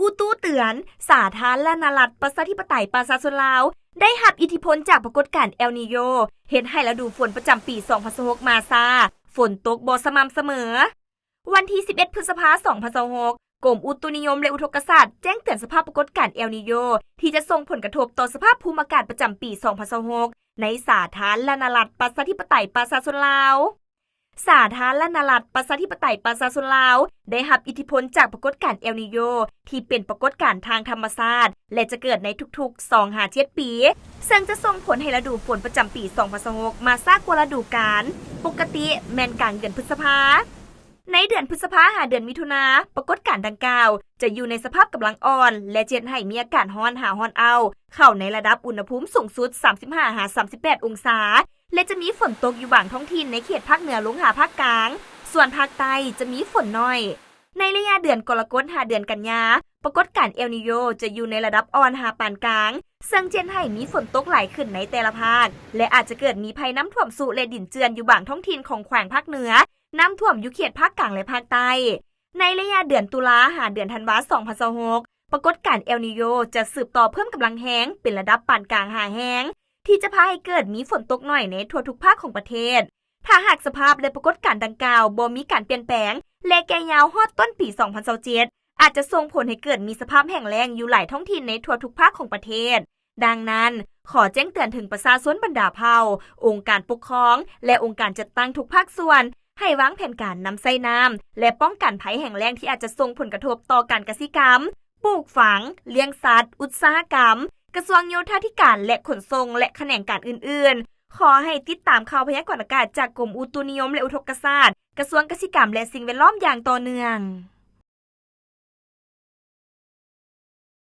ອຸຕຸເຕືອນ, ສາທາລະນະລັດ ປະຊາທິປະໄຕ ປະຊາຊົນລາວ ໄດ້ຮັບອິດທິພົນຈາກປາກົດການແອລນີໂຍ ເຮັດໃຫ້ລະດູຝົນປະຈຳປີ ສອງພັນຊາວຫົກ ມາຊ້າ, ຝົນຕົກບໍ່ສະໝ່ຳສະເໝີ. ວັນທີ ສິບເອັດ ພຶດສະພາ ສອງພັນຊາວຫົກ, ກົມອຸຕຸນິຍົມ ແລະ ອຸທົກກະສາດ ແຈ້ງເຕືອນສະພາບປາກົດການແອລນີໂຍ ທີ່ຈະສົ່ງຜົນກະທົບຕໍ່ສະພາບພູມອາກາດປະຈຳປີ ສອງພັນຊາວຫົກ ໃນສາທາລະນະລັດ ປະຊາທິປະໄຕ ປະຊາຊົນລາວ. ສາທາລະນະລັດ ປະຊາທິປະໄຕ ປະຊາຊົນລາວ ໄດ້ຮັບອິດທິພົນຈາກປາກົດການແອລນີໂຍ ທີ່ເປັນປາກົດການທາງທຳມະຊາດ ແລະ ຈະເກີດໃນທຸກໆ ສອງຫາເຈັດປີ, ເຊິ່ງຈະສົ່ງຜົນໃຫ້ລະດູຝົນປະຈຳປີ ສອງພັນຊາວຫົກ ມາຊ້າກວ່າລະດູການປົກກະຕິ ແມ່ນກາງເດືອນພຶດສະພາ. ໃນເດືອນພຶດສະພາຫາເດືອນມິຖຸນາ, ປາກົດການດັ່ງກ່າວຈະຢູ່ໃນສະພາບກຳລັງອ່ອນ ແລະ ຈະເຮັດໃຫ້ມີອາກາດຮ້ອນຫາຮ້ອນອ້າວ ເຂົ້າໃນລະດັບອຸນຫະພູມສູງສຸດ ສາມສິບຫ້າ ຫາ ສາມສິບແປດ ອົງສາ ແລະ ຈະມີຝົນຕົກຢູ່ບາງທ້ອງຖິ່ນໃນເຂດພາກເໜືອລົງຫາພາກກາງ, ສ່ວນພາກໃຕ້ຈະມີຝົນໜ້ອຍ. ໃນໄລຍະເດືອນກໍລະກົດຫາເດືອນກັນຍາ, ປາກົດການແອລນີໂຍຈະຢູ່ໃນລະດັບອ່ອນຫາປານກາງ, ເຊິ່ງຈະເຮັດໃຫ້ມີຝົນຕົກຫຼາຍຂຶ້ນໃນແຕ່ລະພາກ ແລະ ອາດຈະເກີດມີໄພນ້ຳຖ້ວມຊຸ ແລະ ດິນເຈື່ອນຢູ່ບາງທ້ອງຖິ່ນຂອງແຂວງພາກເໜືອ, ນ້ຳຖ້ວມຢູ່ເຂດພາກກາງ ແລະ ພາກໃຕ້. ໃນໄລຍະເດືອນຕຸລາຫາເດືອນທັນວາ ສອງພັນຊາວຫົກ, ປາກົດການແອລນີໂຍຈະສືບຕໍ່ເພີ່ມກຳລັງແຮງເປັນລະດັບປານກາງຫາແຮງ ທີ່ຈະພາໃຫ້ເກີດມີຝົນຕົກໜ້ອຍໃນທົ່ວທຸກພາກຂອງປະເທດ. ຖ້າຫາກສະພາບ ແລະ ປາກົດການດັ່ງກ່າວບໍ່ມີການປ່ຽນແປງ ແລະ ແກ່ຍາວຮອດຕົ້ນປີ ສອງພັນຊາວເຈັດ ອາດຈະສົ່ງຜົນໃຫ້ເກີດມີສະພາບແຫ້ງແລ້ງຢູ່ຫຼາຍທ້ອງຖິ່ນໃນທົ່ວທຸກພາກຂອງປະເທດ. ດັ່ງນັ້ນ, ຂໍແຈ້ງເຕືອນເຖິງປະຊາຊົນບັນດາເຜົ່າ, ອົງການປົກຄອງ ແລະ ອົງການຈັດຕັ້ງທຸກພາກສ່ວນ ໃຫ້ວາງແຜນການນຳໃຊ້ນ້ຳ ແລະ ປ້ອງກັນໄພແຫ້ງແລ້ງທີ່ອາດຈະສົ່ງຜົນກະທົບຕໍ່ການກະສິກຳ, ປູກຝັງ, ລ້ຽງສັດ, ອຸດສາຫະກຳ, ກະຊວງໂຍທາທິການ ແລະ ຂົນສົ່ງ ແລະ ຂະແໜງການອື່ນໆ. ຂໍໃຫ້ຕິດຕາມຂ່າວພະຍາກອນອາກາດຈາກກົມອຸຕຸນິຍົມ ແລະ ອຸທົກກະສາດ, ກະຊວງກະສິກຳ ແລະ ສິ່ງແວດລ້ອມຢ່າງຕໍ່ເນື່ອງ.